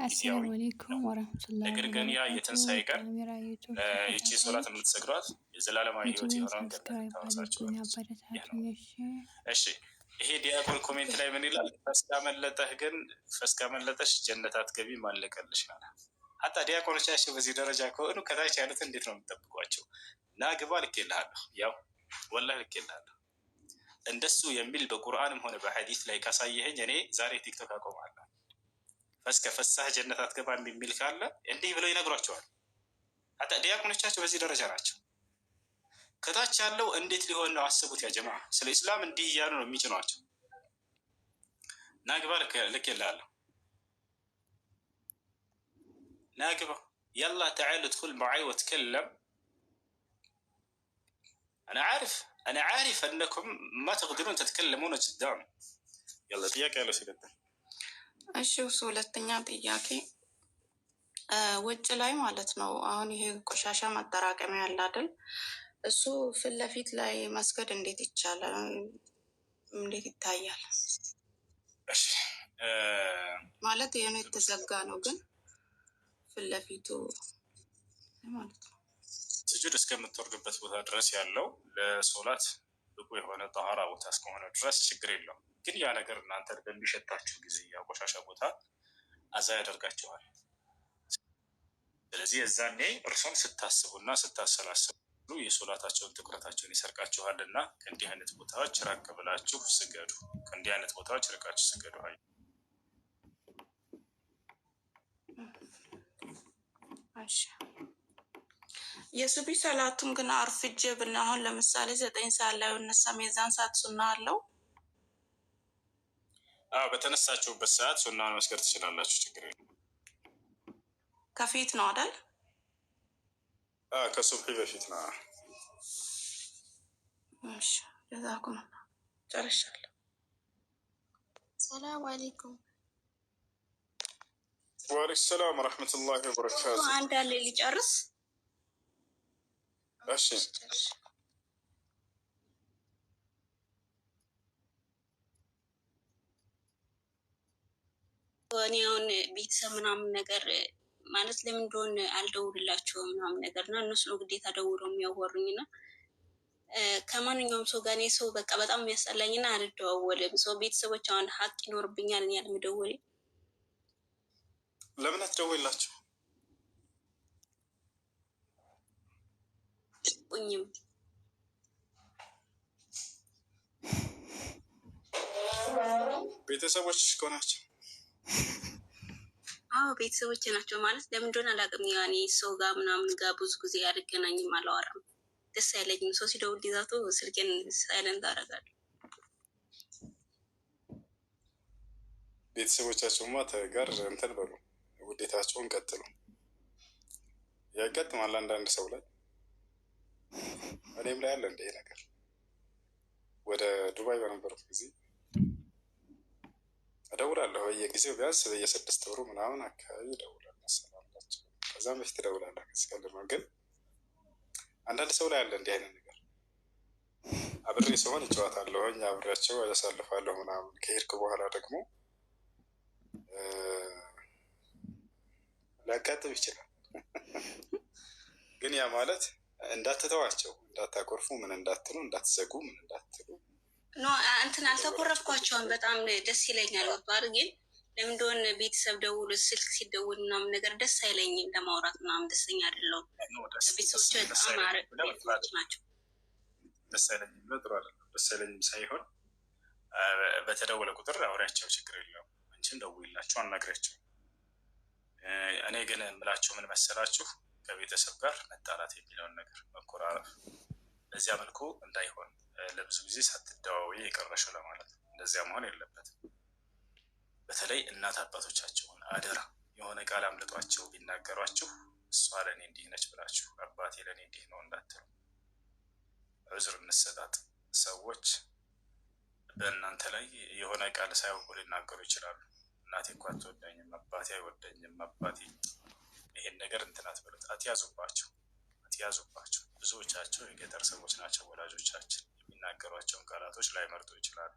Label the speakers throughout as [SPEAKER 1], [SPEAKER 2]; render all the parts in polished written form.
[SPEAKER 1] ጊዜያዊ
[SPEAKER 2] አሰላሙ አለይኩም
[SPEAKER 1] ነው።
[SPEAKER 2] ወራህመቱላሂ
[SPEAKER 1] ነገር ግን ያ
[SPEAKER 2] ወበረካቱ።
[SPEAKER 1] የትንሣኤ ቀን
[SPEAKER 2] ካሜራ ዩቱብ
[SPEAKER 1] ይቺ ሶላት
[SPEAKER 2] ተከታታዮች
[SPEAKER 1] የምትሰግዷት የዘላለማዊ ህይወት
[SPEAKER 2] ዩቱብን
[SPEAKER 1] የሆነውን ገነት
[SPEAKER 2] subscribe አድርጉኝ፣
[SPEAKER 1] ታወርሳችኋለች። ይህ ነው።
[SPEAKER 2] አበረታቱኝ። እሺ።
[SPEAKER 1] እሺ ይሄ ዲያቆን comment ላይ ምን ይላል? ፈስ ካመለጠህ ግን ፈስ ካመለጠሽ ጀነት አትገቢም አለቀልሽ ይላል። ሀታ ዲያቆኖቻቸው በዚህ ደረጃ ከሆኑ ከታች ያሉት እንዴት ነው የምጠብቋቸው? ና ግባ ልኬልሃለሁ፣ ያው ወላሂ ልኬልሃለሁ። እንደሱ የሚል በቁርአንም ሆነ በሐዲስ ላይ ካሳየኸኝ እኔ ዛሬ ቲክቶክ አቆማለሁ። ፈስ ከፈሳህ ጀነት አትገባም የሚል ካለ እንዲህ ብለው ይነግሯቸዋል። ሀታ ዲያቆኖቻቸው በዚህ ደረጃ ናቸው። ከታች ያለው እንዴት ሊሆን ነው? አስቡት ያ ጀማ። ስለ ኢስላም እንዲህ እያሉ ነው የሚጭኗቸው። ና ግባ ልኬልሃለሁ፣ ና ግባ፣ يلا تعال ادخل معي وتكلم انا عارف انا عارف انكم ما تقدرون تتكلمون قدام. يلا ጥያቄ ያለው ሲቀጥል።
[SPEAKER 3] እሺ እሱ ሁለተኛ ጥያቄ ውጭ ላይ ማለት ነው። አሁን ይሄ ቆሻሻ ማጠራቀሚያ ያለ አይደል? እሱ ፊት ለፊት ላይ መስገድ እንዴት ይቻላል? እንዴት ይታያል?
[SPEAKER 1] እሺ
[SPEAKER 3] ማለት ይሄ ነው የተዘጋ ነው፣ ግን ፊት ለፊቱ ማለት ነው።
[SPEAKER 1] ስጁድ እስከምትወርድበት ቦታ ድረስ ያለው ለሶላት ብቁ የሆነ ጠሃራ ቦታ እስከሆነ ድረስ ችግር የለውም። ግን ያ ነገር እናንተ በሚሸታችሁ ጊዜ ያ ቆሻሻ ቦታ አዛ ያደርጋችኋል። ስለዚህ የዛኔ እርሱን ስታስቡና ስታሰላስሉ የሶላታቸውን ትኩረታቸውን ይሰርቃችኋልና ከእንዲህ አይነት ቦታዎች ራቅ ብላችሁ ስገዱ። ከእንዲህ አይነት ቦታዎች ርቃችሁ ስገዱ። አይ
[SPEAKER 3] እሺ የሱቢ ሰላቱን ግን አርፍጄ ብና አሁን ለምሳሌ 9 ሰዓት ላይ እነሳም የዛን ሰዓት ሱና አለው።
[SPEAKER 1] አዎ፣ በተነሳችሁበት ሰዓት ሱናን መስገድ ትችላላችሁ። ችግር የለም።
[SPEAKER 3] ከፊት ነው አይደል?
[SPEAKER 1] አዎ፣ ከሱብሒ በፊት ነው።
[SPEAKER 3] እሺ ጀዛኩም ጨርሻለሁ።
[SPEAKER 4] ሰላም አለይኩም።
[SPEAKER 1] ወአለይኩም ሰላም ወረሕመቱላሂ ወበረካቱ።
[SPEAKER 4] አንድ አለ ሊጨርስ።
[SPEAKER 1] እሺ።
[SPEAKER 4] እኔ አሁን ቤተሰብ ምናምን ነገር ማለት ለምን እንደሆነ አልደውልላቸውም ምናምን ነገር እና እነሱ ነው ግዴታ ደውለው የሚያወሩኝ እና ከማንኛውም ሰው ጋር እኔ ሰው በቃ በጣም የሚያስጠላኝና አልደዋወልም። ሰው ቤተሰቦች አሁን ሀቅ ይኖርብኛል እኔ ያለመደወሌ።
[SPEAKER 1] ለምን አትደውይላቸው?
[SPEAKER 4] ቁኝም
[SPEAKER 1] ቤተሰቦች እኮ ናቸው።
[SPEAKER 4] አዎ ቤተሰቦቼ ናቸው። ማለት ለምን እንደሆነ አላውቅም። ያኔ ሰው ጋር ምናምን ጋር ብዙ ጊዜ አልገናኝም፣ አላወራም፣ ደስ አይለኝም። ሰው ሲደውል ይዛቶ ስልኬን silent አደርጋለሁ።
[SPEAKER 1] ቤተሰቦቻቸውማ ጋር እንትን በሉ፣ ውዴታቸውን ቀጥሉ። ያጋጥማል አንዳንድ ሰው ላይ፣ እኔም ላይ አለ እንደ ነገር። ወደ ዱባይ በነበርኩ ጊዜ እደውላለሁ በየጊዜው ቢያንስ በየ6 ወሩ ምናምን አካባቢ እደውላለሁ። ሰላም እላቸው። ከዛም በፊት እደውላለሁ። ከዚህ ነው ግን አንዳንድ ሰው ላይ አለ እንዲህ አይነት ነገር። አብሬ ስሆን እጫወታለሁኝ፣ አብሬያቸው ያሳልፋለሁ ምናምን። ከሄድክ በኋላ ደግሞ ሊያጋጥም ይችላል። ግን ያ ማለት እንዳትተዋቸው፣ እንዳታኮርፉ፣ ምን እንዳትሉ፣ እንዳትዘጉ፣ ምን እንዳትሉ።
[SPEAKER 4] No እንትን አልተኮረፍኳቸውም። በጣም ደስ ይለኛል። ወጥቷል ግን ለምን እንደሆነ ቤተሰብ ደውሎ ስልክ ሲደውል ምናምን ነገር ደስ አይለኝም። ለማውራት ምናምን ደስተኛ አይደለሁም። ቤተሰቦች በጣም አሪፎች ናቸው።
[SPEAKER 1] ደስ አይለኝም ብለህ ጥሩ አይደለም። ደስ አይለኝም ሳይሆን በተደወለ ቁጥር አውሪያቸው፣ ችግር የለውም። አንቺም ደውይላቸው፣ አናግሪያቸው። እኔ ግን የምላችሁ ምን መሰላችሁ፣ ከቤተሰብ ጋር መጣላት የሚለውን ነገር መኮራረፍ፣ በዚያ መልኩ እንዳይሆን ለብዙ ጊዜ ሳትደዋወይ የቀረሽው ለማለት ነው። እንደዚያ መሆን የለበትም። በተለይ እናት አባቶቻቸውን አደራ፣ የሆነ ቃል አምልጧቸው ቢናገሯችሁ እሷ ለእኔ እንዲህ ነች ብላችሁ አባቴ ለእኔ እንዲህ ነው እንዳትሉ፣ ዑዝር እንሰጣጥ። ሰዎች በእናንተ ላይ የሆነ ቃል ሳያውቁ ሊናገሩ ይችላሉ። እናቴ እኮ አትወደኝም፣ አባቴ አይወደኝም፣ አባቴ ይሄን ነገር እንትን አትበሉት፣ አትያዙባቸው፣ አትያዙባቸው። ብዙዎቻቸው የገጠር ሰዎች ናቸው። ወላጆቻችን የሚናገሯቸውን ቃላቶች ላይመርጡ ይችላሉ።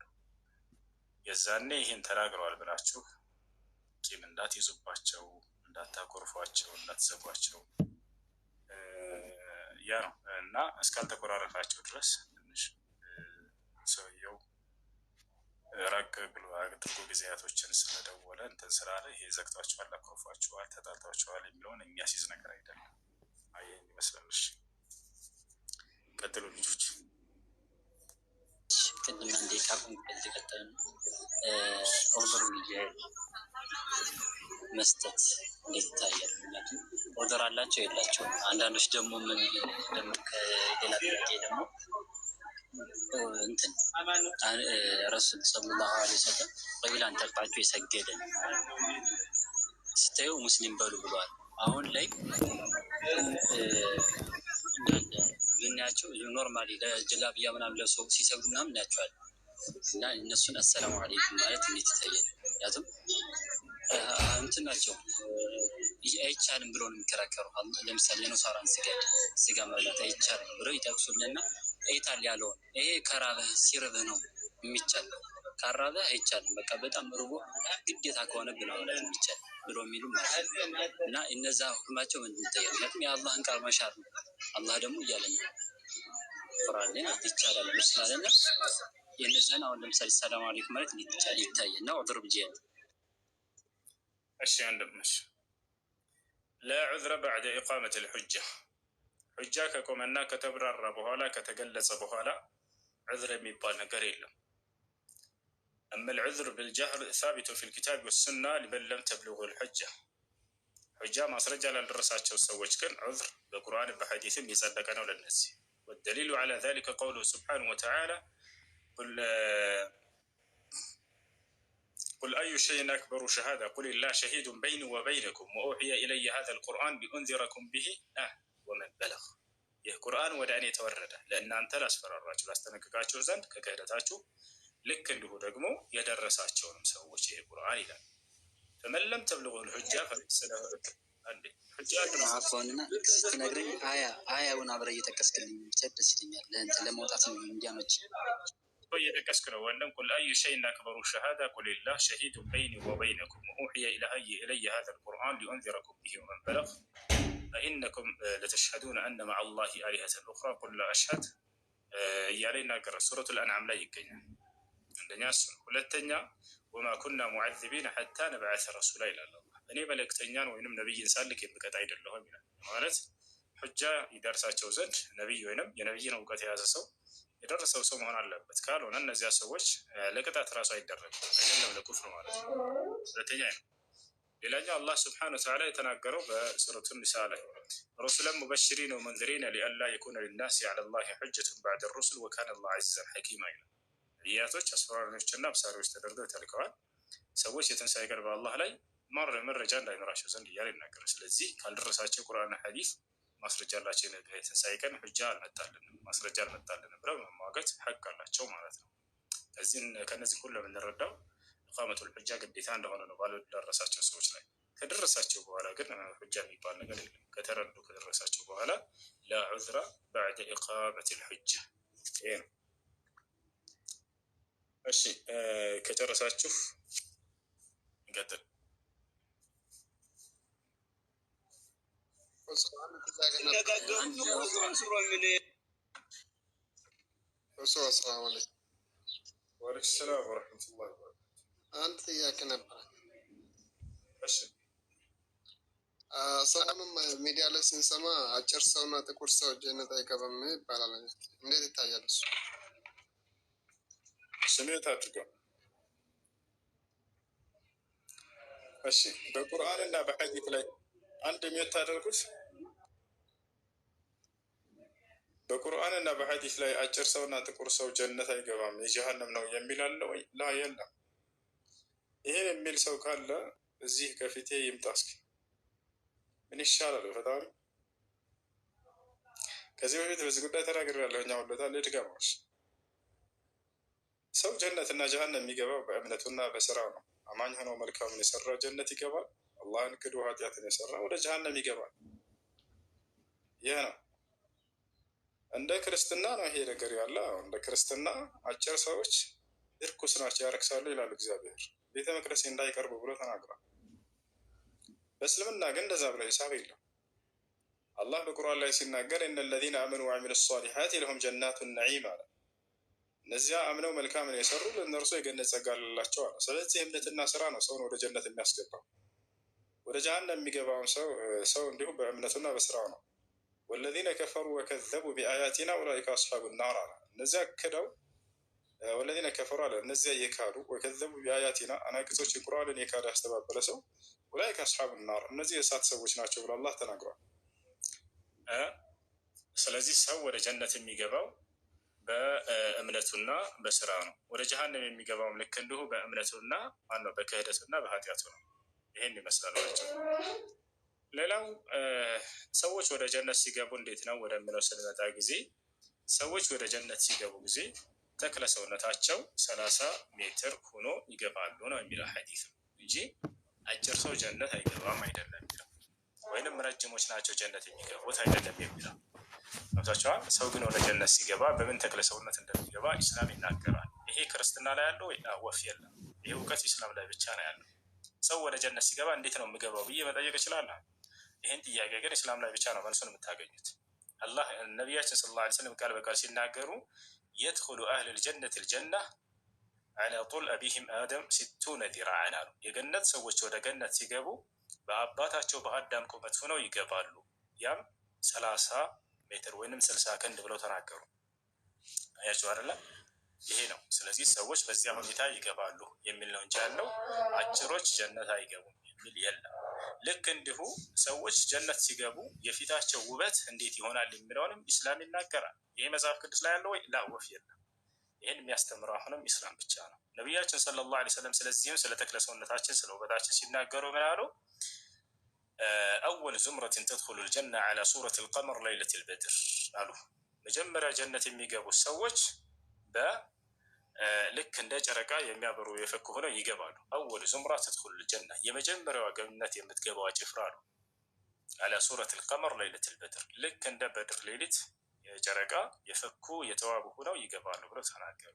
[SPEAKER 1] የዛኔ ይህን ተናግረዋል ብላችሁ ቂም እንዳትይዙባቸው፣ እንዳታኮርፏቸው፣ እንዳትዘጓቸው ያ ነው እና እስካልተኮራረፋቸው ድረስ ትንሽ ሰውየው ራቅ ብሎ አድርጎ ጊዜያቶችን ስለደወለ እንትን ስላለ ይሄ ዘግቷቸዋል፣ አኮርፏቸዋል፣ ተጣልቷቸዋል የሚለውን የሚያስይዝ ነገር አይደለም። ይህን ይመስላል። እሺ ቀጥሉ ልጆች።
[SPEAKER 2] ቅድም አንዴ ካቆምኩበት የቀጠለ ነው። عذر بالجهل መስጠት እንዴት ይታያል? ምክንያቱም عذر አላቸው የላቸውም። አንዳንዶች ደግሞ ምን ደግሞ ከሌላ ጥያቄ ደግሞ እንትን ረሱል صلى الله عليه وسلم ቂብላን ተቅጣጩ የሰገደን ስታዩ ሙስሊም በሉ ብለዋል። አሁን ላይ እንዳለ ብናያቸው normally ለጀላብያ ምናምን ለብሰው ሲሰግዱ ምናምን እናያቸዋለን። እና እነሱን السلام عليكم ማለት እንዴት ይታያል? ምክንያቱም እንትን ናቸው አይቻልም ብሎ ነው የሚከራከሩ። ለምሳሌ የነሳራን ስጋ መብላት አይቻልም ብለው ይጠቅሱልና ይታል ያለውን ይሄ ከራበህ ሲርብህ ነው የሚቻል፣ ካራበህ አይቻልም። በቃ በጣም ርቦ ግዴታ ከሆነ ብላ ማለት የሚቻል ብሎ የሚሉ ማለት ነው። እና እነዛ ሁክማቸው ምንድን ይታያል? ምክንያቱም የአላህን ቃል መሻር ነው። አላህ ደግሞ እያለ ነው ቁርአን ላይ ይቻላል ስላለና የእነዚህን አሁን ለምሳሌ ሰላም አለይኩም ማለት እንዴት ይቻል ይታያል? እና ዑذር ብጅህል።
[SPEAKER 1] እሺ ወንድም፣ እሺ ላ ዑዝረ ባዕደ ኢቃመት ልሑጃ፣ ሑጃ ከቆመና ከተብራራ በኋላ ከተገለጸ በኋላ ዑዝር የሚባል ነገር የለም። أما العذر بالجهل ثابت في الكتاب والسنة لمن لم تبلغه الحجة፣ ሑጃ ማስረጃ ላልደረሳቸው ሰዎች ግን ዑዝር በቁርአን በሐዲስም የጸደቀ ነው ለነዚህ። والدليل على ذلك قوله سبحانه وتعالى قل أي شيء أكبر شهادة قل الله شهيد بيني وبينكم وأوحي إلي هذا القرآن لأنذركم به ومن بلغ። ይህ ቁርአን ወደ እኔ ተወረደ ለእናንተ ላስፈራራችሁ ላስጠነቅቃችሁ ዘንድ ከክህደታችሁ፣ ልክ እንዲሁ ደግሞ የደረሳቸውንም ሰዎች ይሄ ቁርአን ይላል። فمن لم تبلغه الحجة فليس له ሑጃ
[SPEAKER 2] عفوا ና ልክ ስትነግረኝ አያውን አብረህ እየጠቀስክልኝ ብቻ ደስ ይለኛል። ለእንትን ለመውጣት እንዲያመች።
[SPEAKER 1] እየጠቀስክ ነው ወንድም። قل أي شيء أكبر شهادة قل الله شهيد بيني وبينكم وأوحي إلي هذا القرآن لأنذركم به ومن بلغ أئنكم لتشهدون أن مع الله آلهة أخرى قل لا أشهد እያለ ይናገራል። ሱረቱል አንዓም ላይ ይገኛል። አንደኛ እሱ ነው። ሁለተኛ وما كنا معذبين حتى نبعث رسولا ይላል አላህ። እኔ መልእክተኛን ወይንም ነቢይን ሳልክ የምቀጣ አይደለሁም ይላል። ማለት ሑጃ ይደርሳቸው ዘንድ ነቢይ ወይንም የነቢይን እውቀት የያዘ ሰው የደረሰው ሰው መሆን አለበት። ካልሆነ እነዚያ ሰዎች ለቅጣት ራሱ አይደረግም፣ አይደለም ለኩፍር ማለት ነው። ሁለተኛ ነው። ሌላኛው አላህ سبحانه وتعالى የተናገረው በሱረቱ ኒሳ ላይ رسلا مبشرين ومنذرين لئلا يكون للناس على الله حجة بعد الرسل وكان الله عزيزا حكيما ይላል። ነቢያቶች አስፈራሪዎችና አብሳሪዎች ተደርገው ተልከዋል። ሰዎች የትንሣኤ ቀን በአላህ ላይ መረጃ እንዳይኖራቸው ዘንድ እያለ ይናገራል። ስለዚህ ካልደረሳቸው ቁርአንና ሐዲስ ማስረጃ አላቸው። የትንሣኤ ቀን ሑጃ አልመጣልንም፣ ማስረጃ አልመጣልንም ብለው መሟገት ሐቅ አላቸው ማለት ነው። ከእነዚህ ሁሉ የምንረዳው إقامة الحجة ግዴታ እንደሆነ ነው ባልደረሳቸው ሰዎች ላይ። ከደረሳቸው በኋላ ግን ሑጃ የሚባል ነገር የለም። ከተረዱ ከደረሳቸው በኋላ لا عذر بعد إقامة الحجة ይሄ ነው። እሺ ከጨረሳችሁ እንቀጥል።
[SPEAKER 5] السلام عليكم።
[SPEAKER 1] وعليكم السلام ورحمة الله وبركاته።
[SPEAKER 5] አንድ ጥያቄ ነበረ።
[SPEAKER 1] እሺ።
[SPEAKER 5] ሰላምም ሚዲያ ላይ ስንሰማ አጭር ሰውና ጥቁር ሰው ጀነት አይገባም ይባላል። እንዴት ይታያል እሱ?
[SPEAKER 1] ስሜት አድርገው። እሺ በቁርአን እና በሐዲስ ላይ አንድ የምታደርጉት በቁርአን እና በሐዲስ ላይ አጭር ሰው እና ጥቁር ሰው ጀነት አይገባም የጀሃነም ነው የሚል አለ ወይ? ላ የለም። ይሄን የሚል ሰው ካለ እዚህ ከፊቴ ይምጣ እስኪ። ምን ይሻላል? ፈጣሪ ከዚህ በፊት በዚህ ጉዳይ ተናግሬያለሁ። እኛ ሁለታ ልድገማዎች ሰው ጀነት እና ጀሃነም የሚገባው በእምነቱና በስራው ነው። አማኝ ሆኖ መልካምን የሰራ ጀነት ይገባል። አላህን ክዶ ኃጢአትን የሰራ ወደ ጀሃነም ይገባል። ይህ ነው። እንደ ክርስትና ነው ይሄ ነገር ያለ። እንደ ክርስትና አጭር ሰዎች እርኩስ ናቸው፣ ያረክሳሉ ይላል እግዚአብሔር። ቤተ መቅደስ እንዳይቀርቡ ብሎ ተናግሯል። በእስልምና ግን እንደዛ ብለው ሂሳብ የለም። አላህ በቁርአን ላይ ሲናገር إن الذين آمنوا وعملوا الصالحات لهم جنات النعيم አለ። እነዚያ አምነው መልካምን የሰሩ ለእነርሱ የገነት ጸጋ አለላቸው አለ። ስለዚህ እምነትና ስራ ነው ሰውን ወደ ጀነት የሚያስገባው። ወደ ጀሃነም የሚገባውን ሰው እንዲሁ በእምነቱና በስራው ነው። والذين كفروا وكذبوا بآياتنا أولئك أصحاب النار አለ። እነዚያ ክደው والذين كفروا አለ፣ እነዚያ የካዱ وكذبوا بآياتنا አናቅጾችን ቁርአንን የካደ ያስተባበለ ሰው أولئك أصحاب النار እነዚህ የእሳት ሰዎች ናቸው ብሎ አላህ ተናግሯል። ስለዚህ ሰው ወደ ጀነት የሚገባው በእምነቱና በስራ ነው። ወደ ጀሃነም የሚገባውም ልክ እንዲሁ በእምነቱና ማነው በክህደቱና በኃጢአቱ ነው። ይሄን ይመስላል ናቸው። ሌላው ሰዎች ወደ ጀነት ሲገቡ እንዴት ነው ወደሚለው ስንመጣ ጊዜ ሰዎች ወደ ጀነት ሲገቡ ጊዜ ተክለ ሰውነታቸው 30 ሜትር ሆኖ ይገባሉ ነው የሚለው ሐዲስ እንጂ አጭር ሰው ጀነት አይገባም አይደለም የሚለው፣ ወይንም ረጅሞች ናቸው ጀነት የሚገቡት አይደለም የሚለው። ገብቷቸዋል። ሰው ግን ወደ ጀነት ሲገባ በምን ተክለ ሰውነት እንደሚገባ ኢስላም ይናገራል። ይሄ ክርስትና ላይ ያለው ወፍ የለም። ይሄ እውቀት ኢስላም ላይ ብቻ ነው ያለው። ሰው ወደ ጀነት ሲገባ እንዴት ነው የምገባው ብዬ መጠየቅ እችላለሁ። ይህን ጥያቄ ግን ኢስላም ላይ ብቻ ነው መልሱን የምታገኙት። አላህ ነቢያችን صلى الله عليه وسلم ቃል በቃል ሲናገሩ يدخل أهل الجنة الجنة على طول أبيهم آدم 60 ذراعا አሉ። የገነት ሰዎች ወደ ገነት ሲገቡ በአባታቸው በአዳም ቁመት ሆነው ይገባሉ። ያም 30 ሜትር ወይንም 60 ክንድ ብለው ተናገሩ። አያችሁ አይደለ? ይሄ ነው። ስለዚህ ሰዎች በዚያ ሁኔታ ይገባሉ የሚል ነው እንጂ ያለው አጭሮች ጀነት አይገቡም የሚል የለም። ልክ እንዲሁ ሰዎች ጀነት ሲገቡ የፊታቸው ውበት እንዴት ይሆናል የሚለውንም ኢስላም ይናገራል። ይሄ መጽሐፍ ቅዱስ ላይ ያለው ወይ لا ወፍ የለም። ይህን የሚያስተምረው አሁንም ኢስላም ብቻ ነው። ነቢያችን صلى الله عليه وسلم ስለዚህም ስለ ተክለ ሰውነታችን ስለ ውበታችን ሲናገሩ ምን አሉ? أول زمرة تدخل الجنة على صورة القمر ليلة البدر አሉ። መጀመሪያ ጀነት የሚገቡ ሰዎች በልክ እንደ ጨረቃ የሚያበሩ የፈኩ ሆነው ይገባሉ። أول زمرة تدخل الجنة የመጀመሪያዋ ገነት የምትገባዋ ጭፍራ አሉ። على صورة القمر ليلة البدر ልክ እንደ በድር ሌሊት የጨረቃ የፈኩ የተዋቡ ሆነው ይገባሉ ብለው ተናገሩ።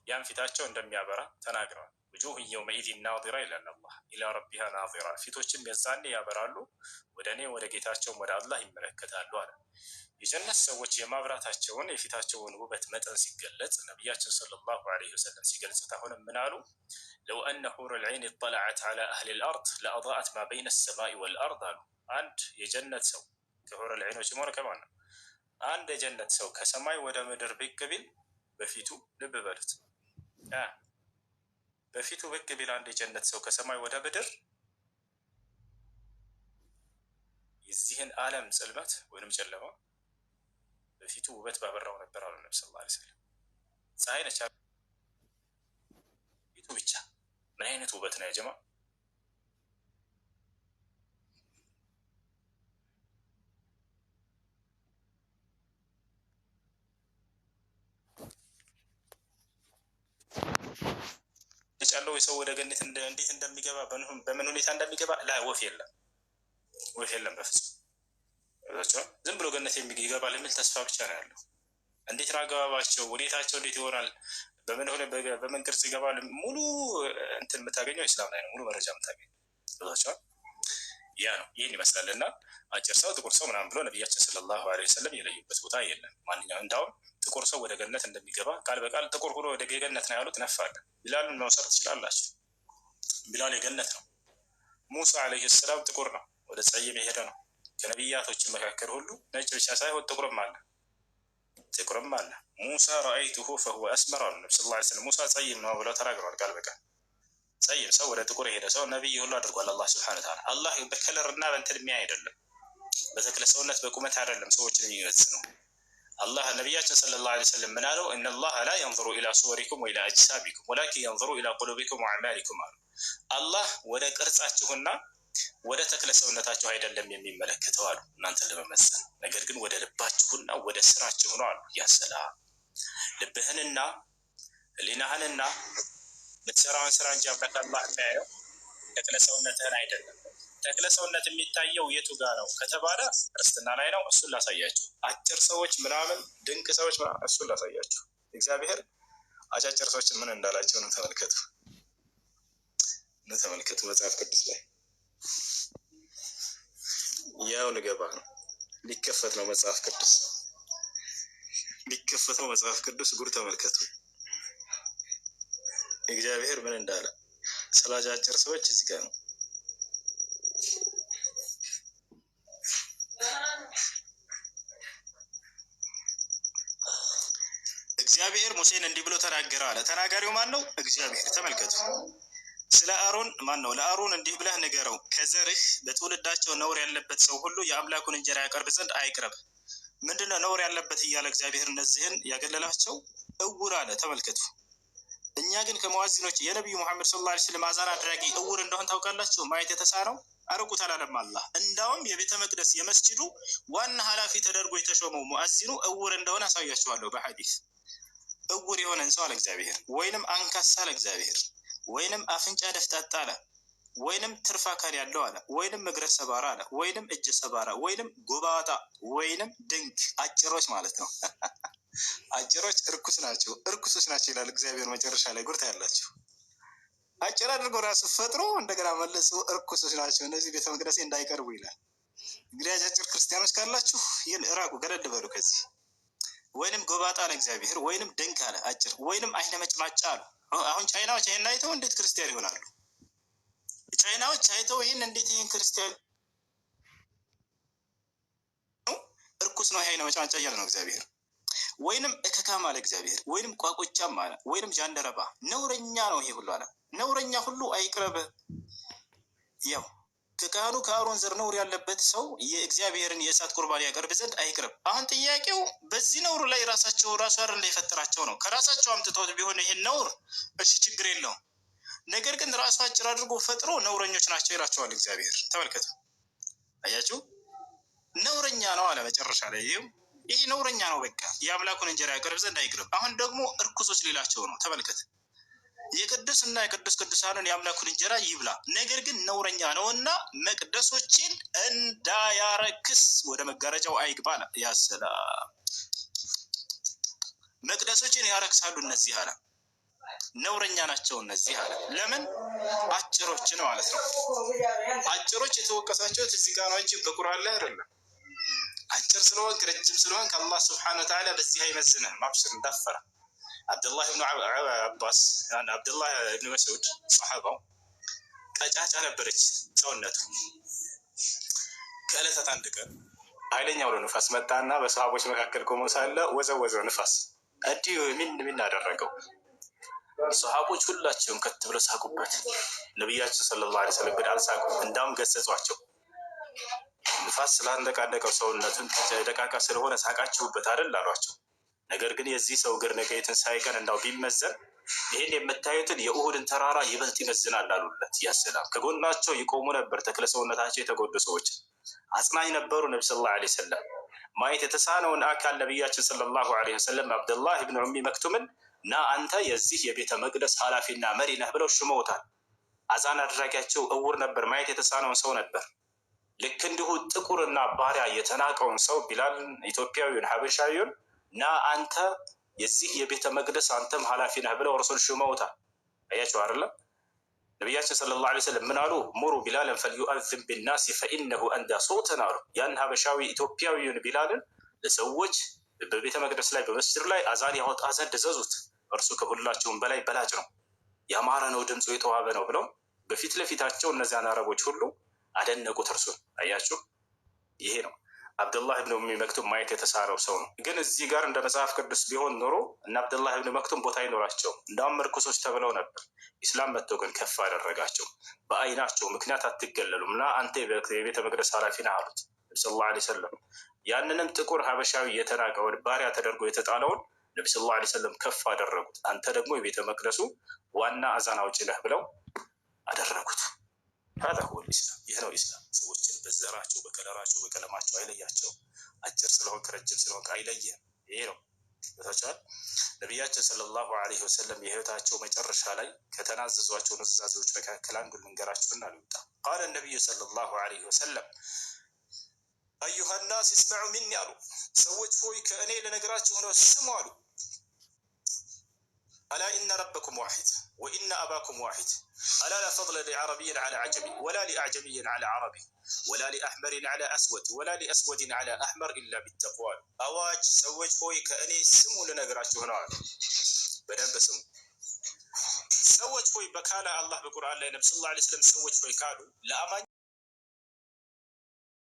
[SPEAKER 1] ያም ፊታቸው እንደሚያበራ ተናግረዋል። وجوه يومئذ ناضرة ይላል አላህ፣ إلى ربها ناظرة፣ ፊቶችም የዛኔ ያበራሉ ወደ እኔ ወደ ጌታቸውም ወደ አላህ ይመለከታሉ አለ። የጀነት ሰዎች የማብራታቸውን የፊታቸውን ውበት መጠን ሲገለጽ ነቢያችን صلى الله عليه وسلم ሲገልጹት አሁንም ምን አሉ? لو أن حور العين اطلعت على أهل الأرض لأضاءت ما بين السماء والأرض አሉ። አንድ የጀነት ሰው ከሑር ልዐይኖችም ሆነ ከማን ነው አንድ የጀነት ሰው ከሰማይ ወደ ምድር ብቅ ቢል በፊቱ ልብ በሉት በፊቱ ብቅ ቢል አንድ የጀነት ሰው ከሰማይ ወደ ምድር የዚህን ዓለም ጽልመት ወይንም ጨለማ በፊቱ ውበት ባበራው ነበር አሉ ነብ صلى الله عليه وسلم። ፀሐይ ነች ፊቱ ብቻ ምን አይነት ውበት ነው ያጀማ! ያለው የሰው ወደ ገነት እንዴት እንደሚገባ በምን ሁኔታ እንደሚገባ لا ወፍ የለም፣ ወፍ የለም በፍጹም። ዝም ብሎ ገነት ይገባል የሚል ተስፋ ብቻ ነው ያለው። እንዴት ነው አገባባቸው? ሁኔታቸው እንዴት ይሆናል? በምን ሆነ በምን ቅርጽ ይገባል? ሙሉ እንትን የምታገኘው ኢስላም ላይ ነው። ሙሉ መረጃ የምታገኘው ያ ነው። ይህን ይመስላል። እና አጭር ሰው ጥቁር ሰው ምናምን ብሎ ነቢያችን صلى الله عليه وسلم የለዩበት ቦታ የለም። ማንኛውም እንዳውም ጥቁር ሰው ወደ ገነት እንደሚገባ ቃል በቃል ጥቁር ሆኖ ወደ ገነት ነው ያሉት። ነፋለ ቢላልን መውሰድ ትችላላችሁ። ቢላል የገነት ነው። ሙሳ عليه السلام ጥቁር ነው፣ ወደ ጸይም የሄደ ነው። ከነቢያቶች መካከል ሁሉ ነጭ ብቻ ሳይሆን ጥቁርም አለ፣ ጥቁርም አለ። ሙሳ رأيته فهو أسمر አሉ ነቢ صلى الله عليه وسلم። ሙሳ ጸይም ነው ብለው ተናግረዋል ቃል በቃል። ጸይም ሰው ወደ ጥቁር የሄደ ሰው ነቢይ ሁሉ አድርጓል አላህ سبحانه وتعالى። አላህ በ color እና በእንትን የሚያይ አይደለም፣ በተክለ ሰውነት በቁመት አይደለም ሰዎችን የሚመዝነው። አላህ ነቢያችን صلى الله عليه وسلم ምን አለው? إن الله لا ينظر إلى صوركم وإلى أجسامكم ولكن ينظر إلى قلوبكم وأعمالكم አሉ። አላህ ወደ ቅርጻችሁና ወደ ተክለ ሰውነታችሁ አይደለም የሚመለከተው አሉ እናንተን ለመመዘን፣ ነገር ግን ወደ ልባችሁና ወደ ስራችሁ ነው አሉ። يا سلام ልብህንና ህሊናህንና የምትሰራውን ስራ እንጂ አምላክ አላህ የሚያየው ተክለ ሰውነትህን አይደለም። ተክለ ሰውነት የሚታየው የቱ ጋ ነው ከተባለ ክርስትና ላይ ነው። እሱን ላሳያችሁ። አጭር ሰዎች ምናምን ድንቅ ሰዎች ምናምን እሱን ላሳያችሁ። እግዚአብሔር አጫጭር ሰዎችን ምን እንዳላቸው ነው ተመልከቱ፣ ነው ተመልከቱ መጽሐፍ ቅዱስ ላይ ያው ልገባ ነው። ሊከፈት ነው መጽሐፍ ቅዱስ፣ ሊከፈት ነው መጽሐፍ ቅዱስ። ጉድ ተመልከቱ። እግዚአብሔር ምን እንዳለ ስለ አጫጭር ሰዎች እዚህ ጋር ነው። እግዚአብሔር ሙሴን እንዲህ ብሎ ተናገረ አለ። ተናጋሪው ማን ነው? እግዚአብሔር። ተመልከቱ። ስለ አሮን ማን ነው? ለአሮን እንዲህ ብለህ ንገረው፣ ከዘርህ በትውልዳቸው ነውር ያለበት ሰው ሁሉ የአምላኩን እንጀራ ያቀርብ ዘንድ አይቅረብ። ምንድነው ነውር ያለበት እያለ እግዚአብሔር እነዚህን ያገለላቸው? እውር አለ። ተመልከቱ። እኛ ግን ከመዋዚኖች የነቢዩ ሙሐመድ صلى الله عليه وسلم አዛን አድራጊ እውር እንደሆን ታውቃላችሁ። ማየት የተሳነው አርቁት አላለም አላህ። እንዳውም የቤተ መቅደስ የመስጂዱ ዋና ኃላፊ ተደርጎ የተሾመው ሙአዚኑ እውር እንደሆነ አሳያችኋለሁ በሐዲስ። እውር የሆነን ሰው አለ እግዚአብሔር፣ ወይንም አንካሳ አለ እግዚአብሔር፣ ወይንም አፍንጫ ደፍጣጣ አለ፣ ወይንም ትርፍ አካል ያለው አለ፣ ወይንም እግረ ሰባራ አለ፣ ወይንም እጀ ሰባራ፣ ወይንም ጎባጣ፣ ወይንም ድንክ፣ አጭሮች ማለት ነው። አጭሮች እርኩስ ናቸው፣ እርኩሶች ናቸው ይላል እግዚአብሔር መጨረሻ ላይ። ጉርታ ያላችሁ አጭር አድርጎ ራሱ ፈጥሮ እንደገና መልሶ እርኩሶች ናቸው እነዚህ ቤተ መቅደሴ እንዳይቀርቡ ይላል። እንግዲህ አጫጭር ክርስቲያኖች ካላችሁ ይህን እራቁ፣ ገለል በሉ ከዚህ። ወይንም ጎባጣ አለ እግዚአብሔር፣ ወይንም ድንክ አለ አጭር፣ ወይንም አይነ መጭማጫ አሉ። አሁን ቻይናዎች ይህን አይተው እንዴት ክርስቲያን ይሆናሉ? ቻይናዎች አይተው ይህን እንዴት ይህን ክርስቲያን ነው እርኩስ ነው ይሄ አይነ መጭማጫ እያለ ነው እግዚአብሔር። ወይንም እከካም አለ እግዚአብሔር፣ ወይንም ቋቁቻም አለ፣ ወይንም ጃንደረባ፣ ነውረኛ ነው ይሄ ሁሉ አለ። ነውረኛ ሁሉ አይቅረብ። ያው ከካህኑ ከአሮን ዘር ነውር ያለበት ሰው የእግዚአብሔርን የእሳት ቁርባን ያቀርብ ዘንድ አይቅረብ። አሁን ጥያቄው በዚህ ነውር ላይ ራሳቸው ራሱ አይደል የፈጠራቸው ነው። ከራሳቸው አምጥተውት ቢሆን ይሄን ነውር እሺ ችግር የለውም። ነገር ግን ራሱ አጭር አድርጎ ፈጥሮ ነውረኞች ናቸው ይላቸዋል እግዚአብሔር። ተመልከቱ፣ አያችሁ፣ ነውረኛ ነው አለ መጨረሻ ላይ። ይኸው ይሄ ነውረኛ ነው፣ በቃ የአምላኩን እንጀራ ያቀርብ ዘንድ አይቅረብ። አሁን ደግሞ እርኩሶች ሊላቸው ነው። ተመልከት፣ የቅዱስና የቅዱስ ቅዱሳንን የአምላኩን እንጀራ ይብላ፣ ነገር ግን ነውረኛ ነውና መቅደሶችን እንዳያረክስ ወደ መጋረጃው አይግባ አለ። ያ ሰላም! መቅደሶችን ያረክሳሉ እነዚህ አለ። ነውረኛ ናቸው እነዚህ አለ። ለምን? አጭሮችን ማለት ነው። አጭሮች የተወቀሳቸውት እዚህ ጋር ነው እንጂ በቁርአን ላይ አይደለም። አጭር ስለሆንክ ረጅም ስለሆንክ አላህ سبحانه وتعالى በዚህ አይመዝንህም። አብሽር እንዳፈራ አብዱላህ ብኑ አባስ አብዱላህ ብኑ መስዑድ ሰሓባው ቀጫጫ ነበረች ሰውነቱ። ከዕለታት አንድ ቀን ኃይለኛ አውሎ ንፋስ መጣና በሰሃቦች መካከል ቆሞ ሳለ ወዘወዘው ንፋስ እንዲሁ ምን ምን አደረገው። ሰሃቦች ሁላቸውም ከት ብለው ሳቁበት። ነቢያችን صلى الله عليه وسلم ግን አልሳቁም፣ እንዳውም ገሰጿቸው። ንፋስ ስላንደቃደቀው ሰውነቱን ደቃቃ ስለሆነ ሳቃችሁበት አይደል አሏቸው። ነገር ግን የዚህ ሰው እግር ነገ የትንሣኤ ቀን እንዳው ቢመዘን ይህን የምታዩትን የኡሁድን ተራራ ይበልጥ ይመዝናል አሉለት። ያሰላም ከጎናቸው ይቆሙ ነበር ተክለ ሰውነታቸው የተጎዱ ሰዎች አጽናኝ ነበሩ። ነቢ صلى الله عليه وسلم ማየት የተሳነውን አካል ነቢያችን صلى الله عليه وسلم አብደላህ ብን ዑሚ መክቱምን ና አንተ የዚህ የቤተ መቅደስ ኃላፊና መሪ ነህ ብለው ሹመውታል። አዛን አድራጊያቸው እውር ነበር፣ ማየት የተሳነውን ሰው ነበር። ልክ እንዲሁ ጥቁርና ባሪያ የተናቀውን ሰው ቢላል ኢትዮጵያዊውን ሀበሻዊውን ና አንተ የዚህ የቤተ መቅደስ አንተም ኃላፊ ነህ ብለው ረሱል ሹመውታል። አያቸው አይደለም? ነቢያችን صلى الله عليه وسلم ምን አሉ? مروا بلالا فليؤذن بالناس فإنه أندى صوتا አሉ። ያን ሀበሻዊ ኢትዮጵያዊውን ቢላልን ለሰዎች በቤተ መቅደስ ላይ በመስጅድ ላይ አዛን ያወጣ ዘንድ እዘዙት፣ እርሱ ከሁላቸውም በላይ በላጭ ነው፣ ያማረ ነው፣ ድምፁ የተዋበ ነው ብለው በፊት ለፊታቸው እነዚያን አረቦች ሁሉ አደነቁት እርሱን። አያችሁ፣ ይሄ ነው አብዱላህ ብን ኡሚ መክቱም ማየት የተሳነው ሰው ነው። ግን እዚህ ጋር እንደ መጽሐፍ ቅዱስ ቢሆን ኖሮ እና አብዱላህ ብን መክቱም ቦታ አይኖራቸው፣ እንዳውም እርኩሶች ተብለው ነበር። ኢስላም መጥቶ ግን ከፍ አደረጋቸው። በአይናቸው ምክንያት አትገለሉም እና አንተ የቤተ መቅደስ ኃላፊ ነህ አሉት ነቢ صلى الله عليه وسلم። ያንንም ጥቁር ሀበሻዊ የተናቀውን ባሪያ ተደርጎ የተጣለውን ነቢ صلى الله عليه وسلم ከፍ አደረጉት። አንተ ደግሞ የቤተ መቅደሱ ዋና አዛን አውጪ ነህ ብለው አደረጉት። هذا هو الإسلام፣ ይህ ነው ኢስላም። ሰዎችን በዘራቸው በከለራቸው በቀለማቸው አይለያቸውም። አጭር ስለሆንክ ረጅም ስለሆንክ አይለይህም። ይሄ ነው ታቸዋል። ነቢያችን صلى الله عليه وسلم የህይወታቸው መጨረሻ ላይ ከተናዘዟቸው ኑዛዜዎች መካከል አንዱን ልንገራችሁና ልውጣ። قال النبي صلى الله عليه وسلم أيها الناس اسمعوا مني አሉ። ሰዎች ሆይ ከእኔ ልነግራችሁ ነው ስሙ አሉ። ألا إن ربكم واحد وإن أباكم واحد، ألا لا فضل لعربي على عجمي ولا لأعجمي على عربي ولا لأحمر على أسود ولا لأسود على أحمر إلا بالتقوى። አዋጅ ሰዎች ሆይ፣ ከእኔ ስሙ፣ ልነግራችሁ ነው አሉ። በደንብ ስሙ። ሰዎች ሆይ በካለ አላህ በቁርአን ላይ ነብ ስ ላ ስለም ሰዎች ሆይ ካሉ ለአማኝ